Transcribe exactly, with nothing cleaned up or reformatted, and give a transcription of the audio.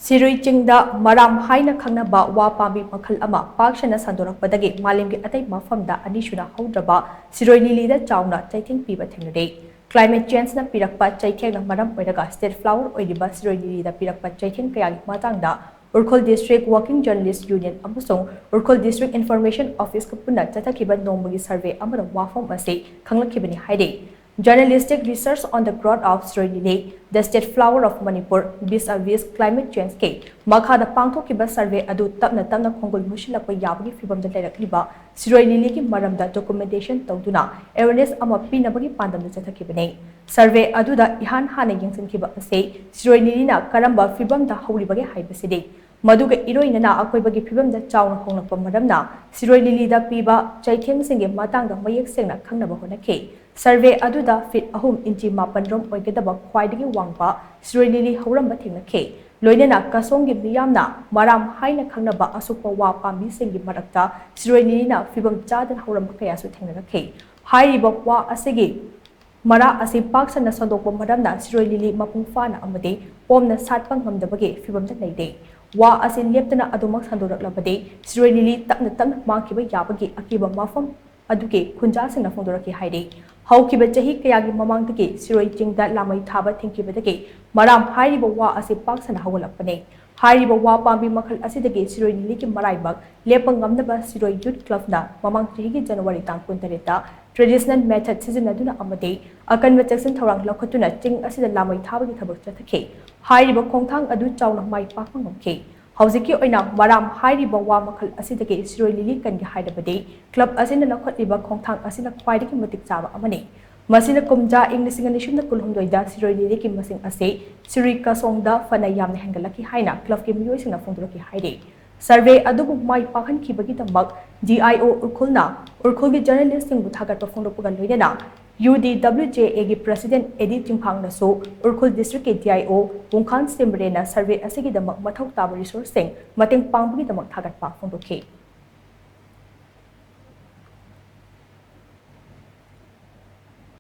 ꯁꯤꯔꯨꯏ ꯆꯤꯡꯗ ꯃꯔꯥꯝ ꯍꯥꯏꯅ ꯈꯪꯅꯕ ꯋꯥ ꯄꯥꯝꯕꯤ ꯃꯈꯜ ꯑꯃ ꯄꯥꯛ ꯁꯟꯅ ꯁꯟꯗꯣꯔꯛꯄꯗꯒꯤ ꯃꯥꯂꯦꯝꯒꯤ ꯑꯇꯩ ꯃꯐꯝꯗ ꯑꯅꯤꯁꯨꯅ ꯍꯧꯗ꯭ꯔꯕ ꯁꯤꯔꯣꯏ ꯂꯤꯂꯤꯗ ꯆꯥꯎꯅ ꯆꯩꯊꯦꯡ ꯄꯤꯕ ꯊꯦꯡꯅꯔꯦ꯫ Climate change ꯅ ꯄꯤꯔꯛꯄ ꯆꯩꯊꯦꯡꯅ ꯃꯔꯝ ꯑꯣꯏꯔꯒ state flower ꯑꯣꯏꯔꯤꯕ ꯁꯤꯔꯣꯏ ꯂꯤꯂꯤꯗ ꯄꯤꯔꯛꯄ ꯆꯩꯊꯦꯡ ꯀꯌꯥꯒꯤ ꯃꯇꯥꯡꯗ Ukhrul District Working Journalist Union ꯑꯃꯁꯨꯡ ꯎꯔꯈꯨꯜ District Information Office ꯀ ꯄꯨꯟꯅ ꯆꯠꯊꯈꯤꯕ ꯅꯣꯡꯃꯒꯤ survey ꯑꯃꯗ ꯋꯥꯐꯝ ꯑꯁꯤ ꯈꯪꯂꯛꯈꯤꯕꯅꯤ ꯍꯥꯏꯔꯤ꯫ Journalistic research on the growth of Siroi Lily, the state flower of Manipur, vis-a-vis climate change ꯀꯤ ꯃꯈꯥꯗ ꯄꯥꯡꯊꯣꯛꯈꯤꯕ survey ꯑꯗꯨ ꯇꯞꯅ ꯇꯞꯅ ꯈꯣꯡꯒꯨꯜ ꯃꯨꯁꯤꯜꯂꯛꯄ ꯌꯥꯕꯒꯤ ꯐꯤꯚꯝꯗ ꯂꯩꯔꯛꯂꯤꯕ ꯁꯤꯔꯣꯏ ꯂꯤꯂꯤꯒꯤ ꯃꯔꯝꯗ documentation ꯇꯧꯗꯨꯅ awareness ꯑꯃ ꯄꯤꯅꯕꯒꯤ ꯄꯥꯟꯗꯝꯗ ꯆꯠꯊꯈꯤꯕꯅꯤ꯫ Survey ꯑꯗꯨꯗ ꯏꯍꯥꯟ ꯍꯥꯟꯅ ꯌꯦꯡꯁꯤꯟꯈꯤꯕ ꯑꯁꯤ ꯁꯤꯔꯣꯏ ꯂꯤꯂꯤꯅ ꯀꯔꯝꯕ ꯐꯤꯚꯝꯗ ꯍꯧꯔꯤꯕꯒꯦ ꯍꯥꯏꯕꯁꯤꯗꯤ꯫ ꯃꯗꯨꯒ ꯏꯔꯣꯏꯅꯅ ꯑꯀꯣꯏꯕꯒꯤ ꯐꯤꯚꯝꯗ ꯆꯥꯎꯅ ꯍꯣꯡꯂꯛꯄ ꯃꯔꯝꯅ ꯁꯤꯔꯣꯏ ꯂꯤꯂꯤꯗ ꯄꯤꯕ ꯆꯩꯊꯦꯡꯁꯤꯡꯒꯤ ꯃꯇꯥꯡꯗ ꯃꯌꯦꯛ ꯁꯦꯡꯅ ꯈꯪꯅꯕ ꯍꯣꯠꯅꯈꯤ꯫ Survey ꯑꯗꯨꯗ feet ꯑꯍꯨꯝ inch ꯃꯥꯄꯟ ꯔꯣꯝ ꯑꯣꯏꯒꯗꯕ ꯈ꯭ꯋꯥꯏꯗꯒꯤ ꯋꯥꯡꯕ ꯁꯤꯔꯣꯏ ꯂꯤꯂꯤ ꯍꯧꯔꯝꯕ ꯊꯦꯡꯅꯈꯤ꯫ ꯂꯣꯏꯅꯅ ꯀꯁꯣꯡꯒꯤ ꯃꯤꯌꯥꯝꯅ ꯃꯔꯥꯝ ꯍꯥꯏꯅ ꯈꯪꯅꯕ ꯑꯁꯨꯛꯄ ꯋꯥ ꯄꯥꯝꯕꯤꯁꯤꯡꯒꯤ ꯃꯔꯛꯇ ꯁꯤꯔꯣꯏ ꯂꯤꯂꯤꯅ ꯐꯤꯚꯝ ꯆꯥꯗꯅ ꯍꯧꯔꯝꯕ ꯀꯌꯥꯁꯨ ꯊꯦꯡꯅꯔꯛꯈꯤ꯫ ꯍꯥꯏꯔꯤꯕ ꯋꯥ ꯑꯁꯤꯒꯤ ꯃꯔꯥ ꯑꯁꯤ ꯄꯥꯛ ꯁꯟꯅ ꯁꯟꯗꯣꯛꯄ ꯃꯔꯝꯅ ꯁꯤꯔꯣꯏ ꯂꯤꯂꯤ ꯃꯄꯨꯡ ꯐꯥꯅ ꯑꯃꯗꯤ ꯄꯣꯝꯅ ꯁꯥꯠꯄ ꯉꯝꯗꯕꯒꯤ ꯐꯤꯚꯝꯗ ꯂꯩꯔꯦ꯫ ꯋꯥ ꯑꯁꯤ ꯂꯦꯞꯇꯅ ꯑꯗꯨꯃꯛ ꯁꯟꯗꯣꯔꯛꯂꯕꯗꯤ ꯁꯤꯔꯣꯏ ꯂꯤꯂꯤ ꯇꯞꯅ ꯇꯞꯅ ꯃꯥꯡꯈꯤꯕ ꯌꯥꯕꯒꯤ ꯑꯀꯤꯕ ꯃꯐꯝ ꯑꯗꯨꯒꯤ ꯈꯨꯟꯖꯥꯁꯤꯡꯅ ꯐꯣꯡꯗꯣꯔꯛꯈꯤ ꯍꯥꯏꯔꯤ꯫ ꯍꯧꯈꯤꯕ ꯆꯍꯤ ꯀꯌꯥꯒꯤ ꯃꯃꯥꯡꯗꯒꯤ ꯁꯤꯔꯣꯏ ꯆꯤꯡꯗ ꯂꯥꯃꯩ ꯊꯥꯕ ꯊꯤꯡꯈꯤꯕꯗꯒꯤ ꯃꯔꯥꯝ ꯍꯥꯏꯔꯤꯕ ꯋꯥ ꯑꯁꯤ ꯄꯥꯛ ꯁꯟꯅ ꯍꯧꯒꯠꯂꯛꯄꯅꯤ꯫ ꯍꯥꯏꯔꯤꯕ ꯋꯥ ꯄꯥꯝꯕꯤ ꯃꯈꯜ ꯑꯁꯤꯗꯒꯤ ꯁꯤꯔꯣꯏ ꯂꯤꯂꯤꯒꯤ ꯃꯔꯥꯏꯕꯛ ꯂꯦꯞꯄ ꯉꯝꯅꯕ ꯁꯤꯔꯣꯏ Youth Club ꯅ ꯃꯃꯥꯡ ꯆꯍꯤꯒꯤ January ꯇꯥꯡ ꯀꯨꯟꯇꯔꯦꯠꯇ traditional method ꯁꯤꯖꯤꯟꯅꯗꯨꯅ ꯑꯃꯗꯤ ꯑꯀꯟꯕ ꯆꯦꯛꯁꯤꯟ ꯊꯧꯔꯥꯡ ꯂꯧꯈꯠꯇꯨꯅ ꯆꯤꯡ ꯑꯁꯤꯗ ꯂꯥꯃꯩ ꯊꯥꯕꯒꯤ ꯊꯕꯛ ꯆꯠꯊꯈꯤ꯫ ꯍꯥꯏꯔꯤꯕ ꯈꯣꯡꯊꯥꯡ ꯑꯗꯨ ꯆꯥꯎꯅ ꯃꯥꯏ ꯄꯥꯛꯄ ꯉꯝꯈꯤ꯫ ꯍꯧꯖꯤꯛꯀꯤ ꯑꯣꯏꯅ ꯃꯔꯥꯝ ꯍꯥꯏꯔꯤꯕ ꯋꯥ ꯃꯈꯜ ꯑꯁꯤꯗꯒꯤ ꯁꯤꯔꯣꯏ ꯂꯤꯂꯤ ꯀꯟꯒꯦ ꯍꯥꯏꯔꯕꯗꯤ club ꯑꯁꯤꯅ ꯂꯧꯈꯠꯂꯤꯕ ꯈꯣꯡꯊꯥꯡ ꯑꯁꯤꯅ ꯈ꯭ꯋꯥꯏꯗꯒꯤ ꯃꯇꯤꯛ ꯆꯥꯕ ꯑꯃꯅꯤ꯫ ꯃꯁꯤꯅ ꯀꯨꯝꯖꯥ ꯏꯪ ꯂꯤꯁꯤꯡ ꯑꯅꯤ ꯁꯨꯞꯅ ꯀꯨꯟꯍꯨꯝꯗꯣꯏꯗ ꯁꯤꯔꯣꯏ ꯂꯤꯂꯤꯒꯤ ꯃꯁꯤꯡ ꯑꯁꯤ ꯁꯤꯔꯨꯏ ꯀꯁꯣꯡꯗ ꯐꯅ ꯌꯥꯝꯅ ꯍꯦꯟꯒꯠꯂꯛꯈꯤ ꯍꯥꯏꯅ club ꯀꯤ ꯃꯤꯑꯣꯏꯁꯤꯡꯅ ꯐꯣꯡꯗꯣꯔꯛꯈꯤ ꯍꯥꯏꯔꯤ꯫ Survey ꯑꯗꯨꯕꯨ ꯃꯥꯏ ꯄꯥꯛꯍꯟꯈꯤꯕꯒꯤꯗꯃꯛ D I O ꯎꯔꯈꯨꯜꯅ ꯎꯔꯈꯨꯜꯒꯤ journalist ꯁꯤꯡꯕꯨ ꯊꯥꯒꯠꯄ ꯐꯣꯡꯗꯣꯛꯄꯒ ꯂꯣꯏꯅꯅ U D W J A ꯒꯤ president ꯑꯦꯗꯤ ꯆꯤꯡꯐꯥꯡꯅꯁꯨ ꯎꯔꯈꯨꯜ district ꯀꯤ D I O ꯄꯨꯡꯈꯥꯟ ꯁꯤꯝꯔꯦꯅ survey ꯑꯁꯤꯒꯤꯗꯃꯛ ꯃꯊꯧ ꯇꯥꯕ resource ꯁꯤꯡ ꯃꯇꯦꯡ ꯄꯥꯡꯕꯒꯤꯗꯃꯛ ꯊꯥꯒꯠꯄ ꯐꯣꯡꯗꯣꯛꯈꯤ꯫